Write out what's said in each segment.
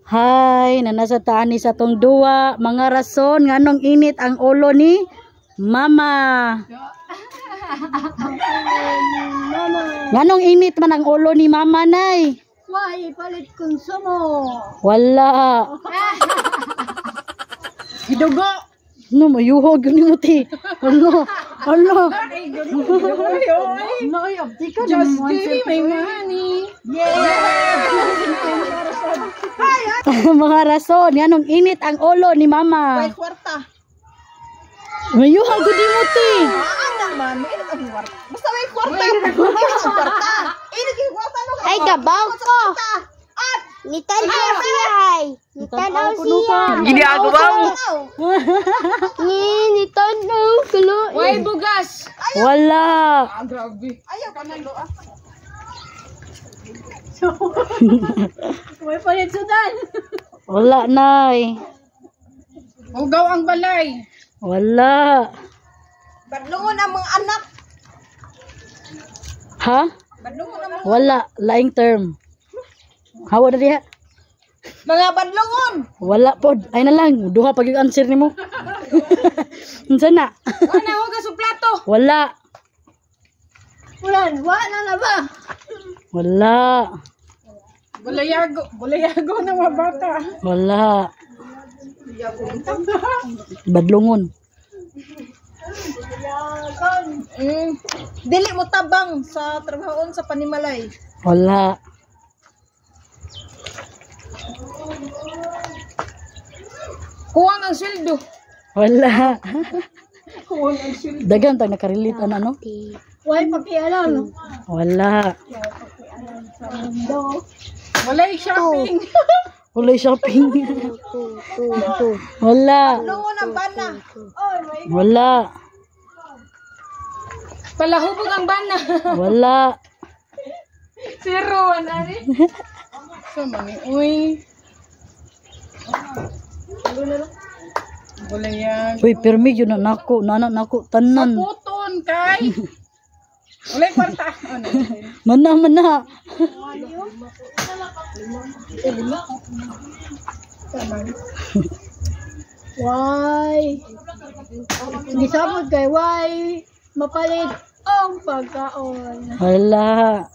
Hi, nanasa taani sa tong duwa, mga rason nganong init ang ulo ni Mama. Mama. Nganong init man ang ulo ni Mama, Nay? Why palit konsumo? Wala. Gidugo. No, mayuhog yun mo, ti. Ano? Ano? No, ay, abdi ka. Just give me my money. Mga rason nganong init ang ulo ni Mama. May kwarta. Mayuhog yun mo, ti. Ah, naman. Mainit ang kwarta. Basta may kwarta. Mainit ang kwarta. Init yung kwarta. No? Ay, gabaw ko. Nitanaw siya ay. Nitanaw siya. Ginagawa mo. Ni nitanaw kulo. Way bugas. Wala. Ah, grabe. Ayaw ka nang doa. Way palit sudan. Wala, Nay. Hugaw ang balay. Wala. Badlungon ang mga anak. Ha? Badlungon ang mga, Wala. Laing term. Hawa na diha. mga badlungon. Wala pod. Ay na lang. Duha pag yung answer nimo. Unsa na? Wala hugas sa plato. Wala. Ulan, wa na na ba? Wala. Bulayago, bulayago ng mga bata. Wala. Badlungon. Dili mo tabang sa trabahoon sa panimalay. Wala. Kuwang ang sweldo. Wala. Kuwang ang sweldo. Dagan tag nakarelate ana, no? Way pakialam. Wala. Walay shopping. Wala shopping. Wala. Badlungon ang bana. Wala. Palahubog ang bana. Wala. Zero, anari. So, mami, uy. Bulayago. Uy, pirmi yun na nako, nana nako tanan. Puton kay. Walay kwarta. Ano? Mana mana. Why? Gisabot kay why mapalit ang pagkaon. Wala.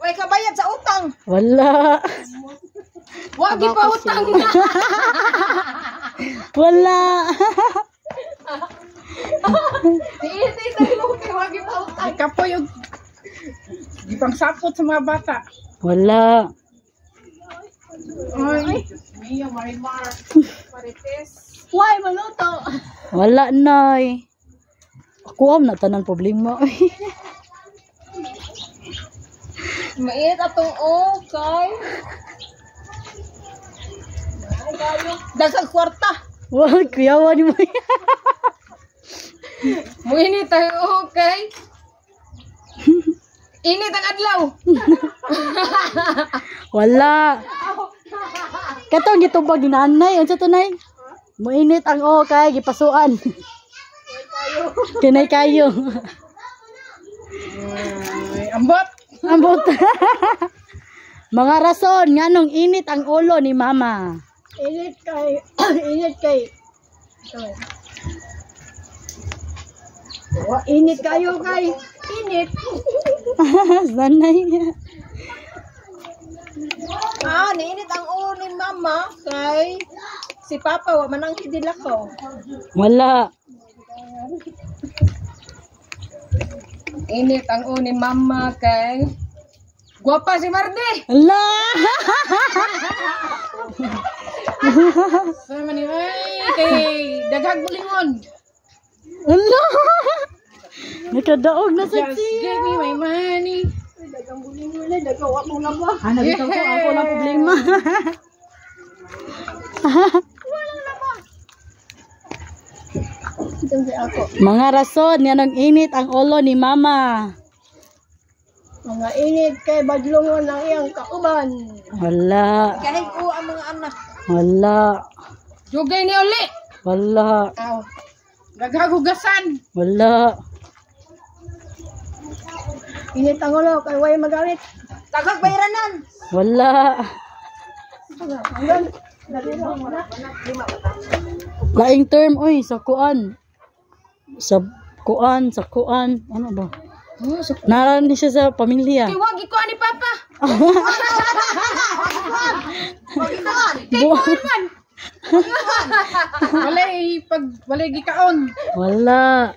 Way kabayad sa utang. Wala. Wagi pa utang. Wala. Ay, kapoy og gipang sapot sa mga bata. Wala. Ay, Diyos mio, Marimar. Marites. Why maluto? Wala, Nay. Ako am na tanan problema. Mainit atong okay. Daghang kwarta. Wala, kuyawa ni mo. Muinit ang okay. Init ang adlaw. Wala. Katong gitubag ni nanay, unsa to, Nay? Muinit ang okay, gipasuan. Kinay kayo. Ay, ambot. Ambot. Mga rason nganong init ang ulo ni Mama. Init kay init kay. Wa init kayo kay init. Nanay. Ah, niinit ang ulo ni Mama kay si Papa wa man ang hidilakaw. Wala. Init ang ulo ni Mama kay Guwapa si Marde. Wala. Sa man ni ay kay daghag bulingon. Wala. Nakadaog na sa Just give me my money. Ah, nabitaw ko. Ako lang problema. Mga rason, yan ang init ang ulo ni Mama. Mga init kay badlongon ang iyang kauban. Wala. Kahig o ang mga anak. Wala. Jugay ni uli. Wala. Aw. Daghag hugasan. Wala. Init ang ulo kay way magamit. Daghag bayranan. Wala. Laing term oy sa kuan. Sa kuan, sa kuan, ano ba? Naran ni siya sa pamilya. Kay wag ikuan ni Papa. Walay pag walay gikaon. Wala.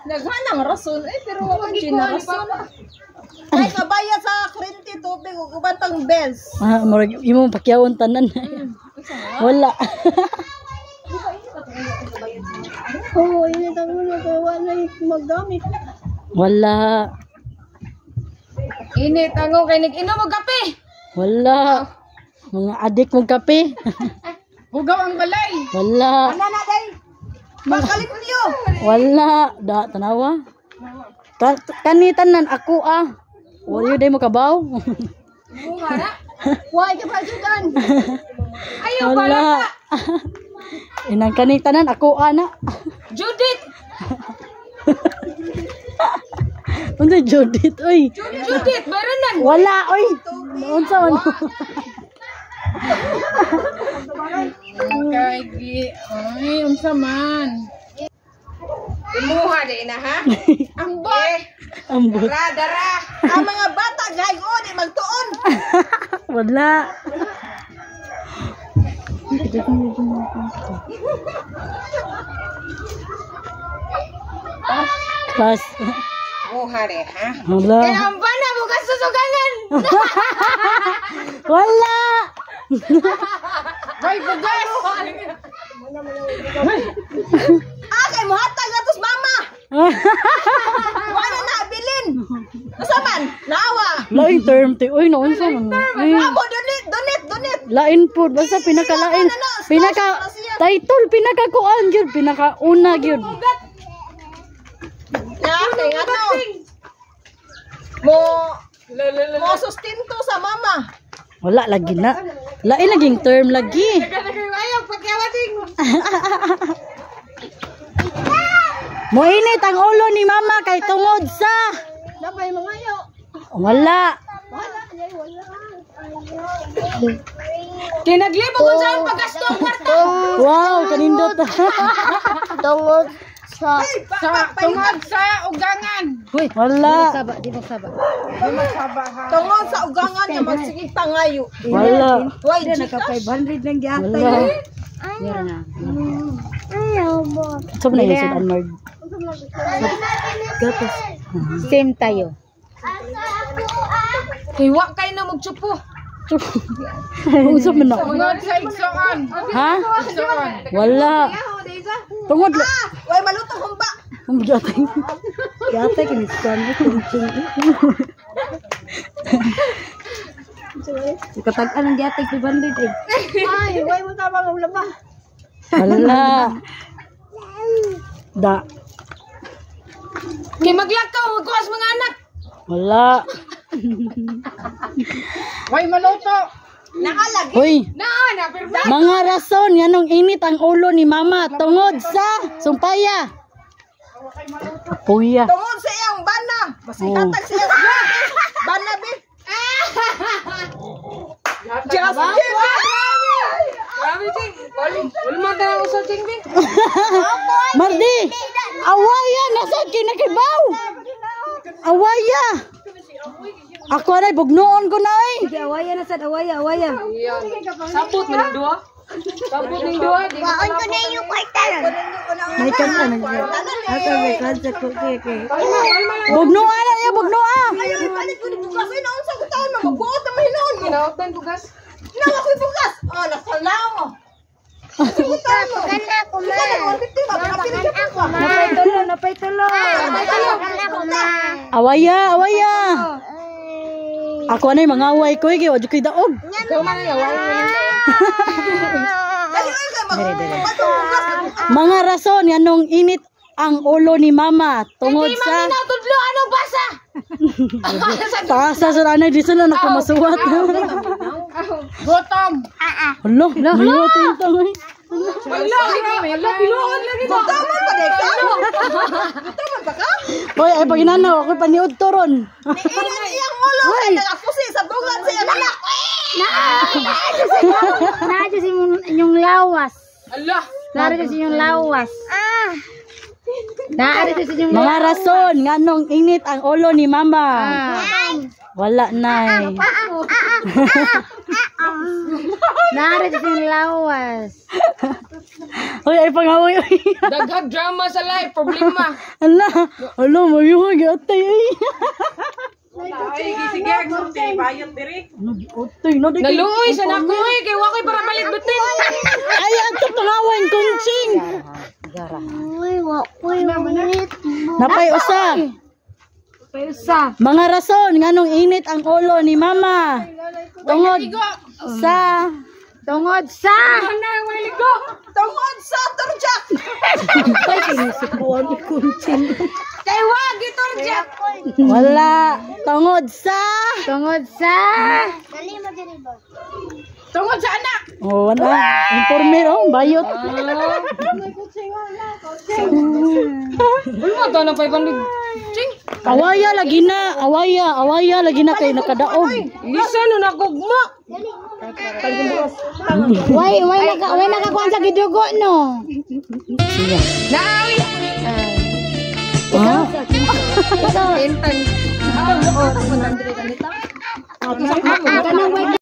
Naghan ang rason eh pero wa man gina rason. Ay, kabayad sa kurente, tubig, ug uban pang bills. Ah, murag imong pakyawon tanan. Wala. Oo, init ang ulo kay wala magamit. Wala. Init ang kay nag-inom og kape. Wala. Mga adik mong kape. Hugaw ang balay. Wala. Ana na day. Bakalit niyo. Wala. Da, tanawa. Kani tanan ako ah. Wala yun mo kabaw. Bunga na. Why ka pa judan? Ayaw pala. Wala. Inang kani tanan ako ah na. Judith. Unsa Judith oy? Judith, bayranan. Wala oy. Unsa man? Kay gi ay unsa man. Imuha di na ha. Ambot. Ambot. Dara, dara. Ang mga bata gayon di magtuon. Wala. Pas. Imuha di ha. Wala. Kay ang bana bukas susugangan. Wala. Way bugas. Ah, kay mohatag na tos mama. Wala na bilin. Asa man? Naawa. Lain term ti. Uy, naunsa man. Uy, Amo donate, donate, donate. lain po. Basta pinakalain. Pinaka title pinaka kuan gyud, pinaka una gyud. Na, kay ano? Mo mo sustento sa mama. Wala lagi na. Lain laging term lagi. Ayaw pagkawating. Moinit ang ulo ni mama kay tungod sa Napay mga yo. wala. Wala, ay wala. Kay naglibog kung saan paggasto ang kwarta. Wow, kanindot. Tungod sa Sa tungod sa ugangan. Wala. Tungod sa ugangan nga magsigig pangayo. Wala. Way Gcash. Wala. Ayaw mo. Saan na yung sudan, Marg? Same tayo. Kay wa kay na magtsupo. Unsa man na? Tungod sa igsoon. Ha? Igsoon. Wala. Tungod la. Ah, way malutong humba. Ang gatay. Yata kiniskan ko. Katag-an ang yata 500 eh. Ay, way mo tama ang laba. Wala. Da. Kay maglakaw magkuas mga anak. Wala. Way maluto. Naalagi. Hoy, Naa na pero mga rason nganong init ang ulo ni mama tungod sa sumpaya. Apuya. Tungod sa iyang bana. Basta Oh. hatag sa iyang bana be. Just give it. Grabe ching. Wala man tayo usa ching bing. Mardi, awaya nasa kinakibaw. Awaya. Ako aray bugnoon ko na ay. Sige, awaya na sad, awaya, awaya. Sapot man ning duha. Sapot ning duha. Di Baon ko na yung kwarta. May kanta na siya. Ata may kanta ko kay kay. Bugnoa na iya bugnoa. Ayaw ipalit ko ni bugas. Ay, naon sa taon na magbuot na mahinon mo. Kinautan bugas. Nang ako'y bugas. Oh, nasalaw mo. Sagutan mo. Kan ako ma. Ikaw na 150 ba? Pinapili ka po. Napay tulo, napay tulo. Kan ako ma. Awaya, awaya. Ako anay mangaway ko eh, kay wa jud ko'y daog. Ikaw man ang away. Dali oy kay mag bugas. Mga rason nganong init ang ulo ni mama tungod Di sa man natudlo anong basa? Taas sa anay di sila nakamasuwat. Gutom. Hala, hala, tintang ay. Wala, wala biluon lagi ba? Gutoman pa day ka? Gutoman pa ka? Hoy, ay paginanaw ako paniud to ron. Niinit iyang ulo kay nagakusi sa bungan sa iyang anak. Naa sa inyong lawas. Allah. Naa sa inyong lawas. Naa sa inyong Mga rason nganong init ang ulo ni Mama. Wala na eh. Naa sa inyong lawas. Uy, ay pangawoy. Uy. Daghag drama sa life, problema. Ala, ala, mayuhag atay ay. Ay, sige, agsulti, bayot diri. Ano atay no di kay- Naluoy sa nako eh, kay wa koy para palit butin. Ay, ato pangawan kunching. Uy, wa ko'y init. Napay usa. Mga rason nganong init ang ulo ni Mama. Tungod sa Tungod sa Tungod sa turjak. Kay wa giturjak. Wala, tungod sa tungod sa Dali mo diri ba? Tungod sa anak. Oh, wala. Informer oh, bayot. Uy, mo to na 500. Ching. Awaya lagi na, awaya, awaya lagi na kay nakadaog. Lisa no nagugma. Way way naka way nakakuan sa gidugo no. Naawi. Ah, Intan. Kanang way